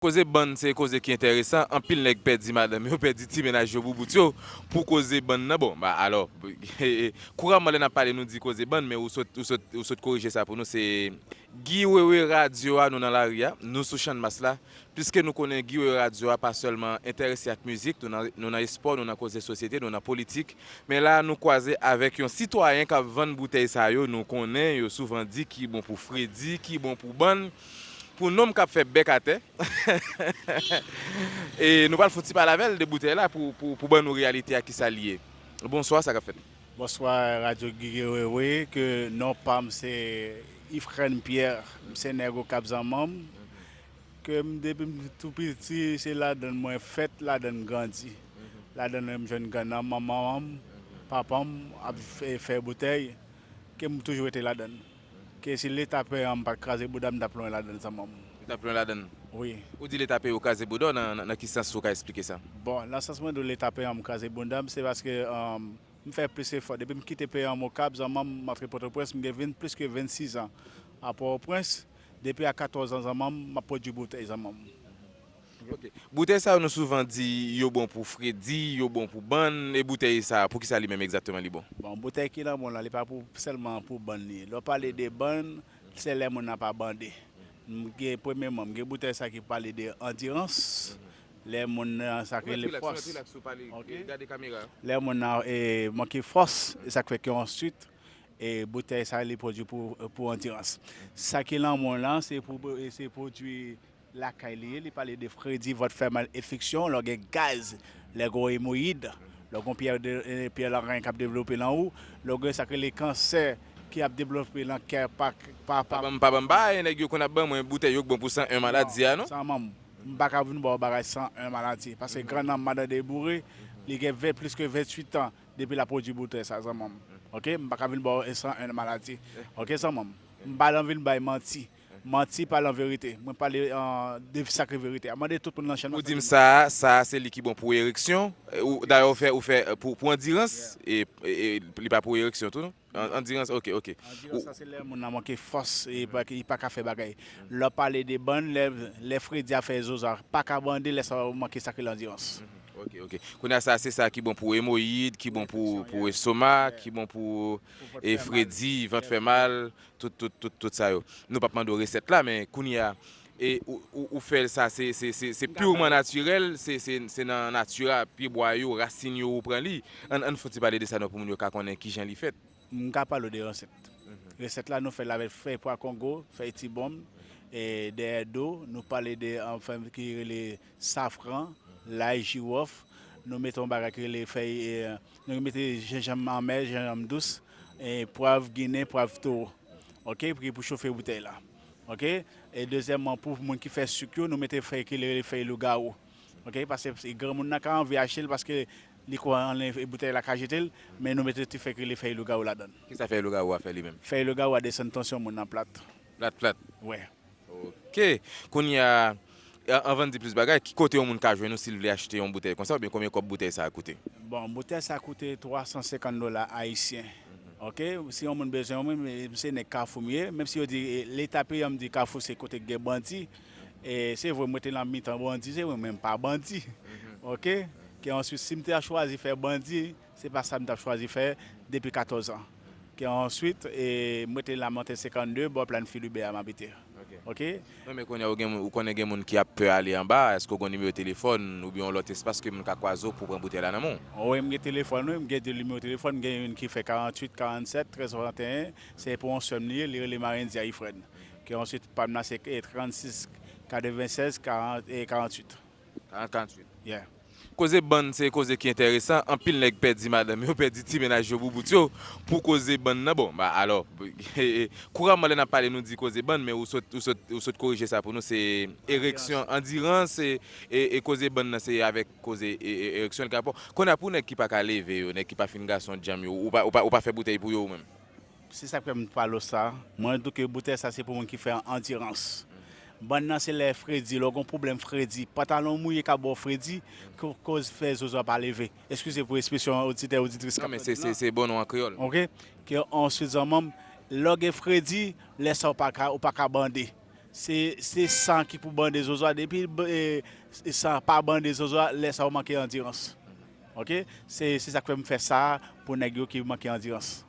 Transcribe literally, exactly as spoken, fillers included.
Koze bann se koze ki enteresan, anpil nèg pèdi madanm yo, pèdi ti mennaj yo boubout yo pou koze bann nan. Bon, ba, alò, kouramman lè n ap pale nou di koze bann, men ou sot, ou sot, ou sot korije sa pou nou, se Guy Wewe Radio a, nou nan lari a, nou sou Channmas la, piske nou konnen Guy Wewe Radio a pa sèlman enterese ak mizik, nou nan, nou nan espò, nou nan koze sosyete, nou nan politik, men la nou kwaze avèk yon sitwayen k ap vann boutèy sa yo, nou konnen yo souvan di ki bon pou fredi, ki bon pou bann, pou nonm k ap fè bèk atè. E nou pral fè yon ti pale avè l de boutèy la pou, pou, pou ban nou reyalite a kisa l ye. Bonswa, sa k ap fèt? Bonswa, Radio Guy Wewe, ke non pa m se Ifrène Pierre, m se nèg Okap Zanmanm, ke m depi m tou piti, se ladann mwen fèt, ladann m grandi. Ladann m jwenn grann nan, manman m, papa m ap fè, fè boutèy, ke m toujou rete ladann. Ke si Leta peyi an m pa t kraze bouda m, m t ap lwen ladann zanmanm. Ou t ap lwen ladann? Wi. Ou di Leta peyi w kraze bouda w, nan, nan, nan ki sans ou ka esplike sa? Bon, nan sans mwen di w Leta peyi an m kraze bouda m, se paske, um, m fè plis efò. Depi m kite peyi an m Okap, zanmanm, m antre Pòtoprens, m gen vin, plis ke vennsis an. A Pòtoprens, depi a katòz an, zanmanm, m ap pwodui boutèy zanmanm. Ok. Boutèy sa yo nou souvan di yo bon pou fredi, yo bon pou bann, e boutèy sa, pou kisa li menm egzakteman li bon? Bon, boutèy ki nan men w lan, li pa pou, sèlman pou bann li ye. Lè w pale de bann, se lè moun nan pa bande. M gen, premyèman, m gen boutèy sa ki pale de andirans. Lè moun nan, sa k rele fòs. Ou mèt rilaks, ou mèt rilaks, ou pale, ok, gade kamera. Lè moun nan, e, manke fòs, e sa k fè ke answit, e boutèy sa li pwodui pou, pou andirans. Sa ki nan men w lan, se pou, e se pwodui lakay li ye, li pale de fredi, vant fè mal, enfeksyon, lè w gen gaz, lè w gen emoyid, lè w gen pyè de, e, pyè larenyen k ap devlope nan ou, lè w gen sa k rele kansè ki ap devlope nan kè, pa, pa, pa. Pa ban m, pa ban m, pa, e, nèg yo konn ap ban mwen boutèy yo k bon pou san en maladi a, non? Zanmanm, m pa ka vin ba w bagay san en maladi, paske grann nan madan deboure, li gen ven, plis ke venntuit an depi l ap pwodui boutèy sa, zanmanm. Ok, m pa ka vin ba w san en maladi. Ok, zanmanm. M pa nan vin bay manti. Manti pa lan verite. Mwen pale, euh, de sakre verite a. Mande tout moun nan Channmas. Ou di m sa, sa a se li ki bon pou ereksyon. Ou, dayè, ou fè, ou fè, euh, pou, pou andirans, e, e, e li pa pou ereksyon tou, non? An-, andirans, ok, ok. Andirans, sa se lè moun nan manke fòs, e pa, li pa ka fè bagay. Lè w pale de bann, lè, lè fredi a fè zozo a pa ka bande, lè sa w manke sakre landirans. Ok, ok. Kounye a sa, se sa ki bon pou emoyid, ki bon pou, pou estoma, ki bon pou, e, fredi, vant fè mal, tout, tout, tout, tout sa yo. Nou p ap mande w resèt la, men kounye a, e, ou, ou, ou fè l sa, se, se, se, se piman natirèl, se, se, se nan nati a, pyebwa yo, rasin yo, ou pran li. Ann, ann fè yon ti pale de sa non pou moun yo ka konnen kijan li fèt. M ka pale w de resèt. Resèt la, nou fè l avèk fèy pwa kongo, fèy tibonm, e dèyè do, nou pale de, anfen, ki rele safran, lay, jiwòf, nou mete yon bagay ki rele fèy, e, nou mete jenjanm anmè, jenjanm dous, e pwav ginen, pwav towo. Ok, ki pou chofe boutèy la. Ok? E dezyèmman, pou moun ki fè sik yo, nou mete fèy ki rele fèy lougawou. Ok? Paske granmoun nan ka anvi achte l paske li kwè anlè boutèy la ka jete l, men nou mete ti fèy ki rele fèy lougawou ladan l. Kisa fèy lougawou a fè li menm? Fèy lougawou a desann tansyon moun nan plat. Plat, plat? Wi. Ok. Kounye a, a-, anvan n di plis bagay, ki kote yon moun ka jwenn ou si l vle achte yon boutèy konsa, oubyen konbyen kòb boutèy sa a koute? Bon, boutèy sa a koute twa san senkant dola ayisyen. Ok? Si yon moun bezwen mwen, m, m se nèg Kafou m ye, menm si yo di, e, Leta peyi an m di Kafou se kote k gen bandi, e, se vre, mwen te nan mitan bandi, se vre, men m pa bandi. Ok? Ke answit, si m te chwazi fè bandi, se pa sa m t ap chwazi fè depi katòz an. Ke answit, e, mwen te nan Mantèn senkannde, bò Plann Filibè a m abite. Ok? Ok? Non, men kounye a, ou gen moun, ou konnen gen moun ki ap pè ale anba, èske w gen yon nimewo telefòn oubyen yon lòt espas ke moun ka kwaze w pou pran boutèy la nan men w? Wi, m gen telefòn, wi, m gen de nimewo telefòn, m gen youn ki fè karanntuit, karannsèt, trèz, swasannteyen, se pou yon sè m li ye, li rele Marendia Ifrèn. Ke answit, pa m nan se, e, trannsis, katrevennsèz, karant, e, karanntuit. Karant, karanntuit. Yeah. Koze bann se koze ki enteresan, anpil nèg pèdi madanm yo, pèdi ti mennaj yo, boubout yo, pou koze bann nan. Bon, ba, alò, kouramman lè n ap pale nou di koze bann, men ou sot, ou sot, ou sot korije sa pou nou, se ereksyon, andirans, e, e, e koze bann nan se avèk koze, e, e, ereksyon l ka fè. Kounye a pou nèg ki pa ka leve yo, nèg ki pa fin gason djanm yo, ou pa, ou pa, ou pa fè boutèy pou yo ou menm? Se sa k fè m pale w sa. Mwen di w ke boutèy sa se pou moun ki fè andirans. Bann nan se lè fredi, lè w gen pwoblèm fredi, pantalon w mouye ka ba w fredi, ko-, koz fè zozo a pa leve. Eskize pou ekspresyon oditè, oditris k ap tande lan. Non, men se, se, se bon non an kreyòl. Ok? Ke answit zanmanm, lè w gen fredi, lè sa w pa ka, ou pa ka bande. Se, se san ki pou bande zozo a. Depi e, san pa bande zozo a, lè sa ou manke andirans. Ok? Se, se sa k fè m fè sa pou nèg yo ki manke andirans.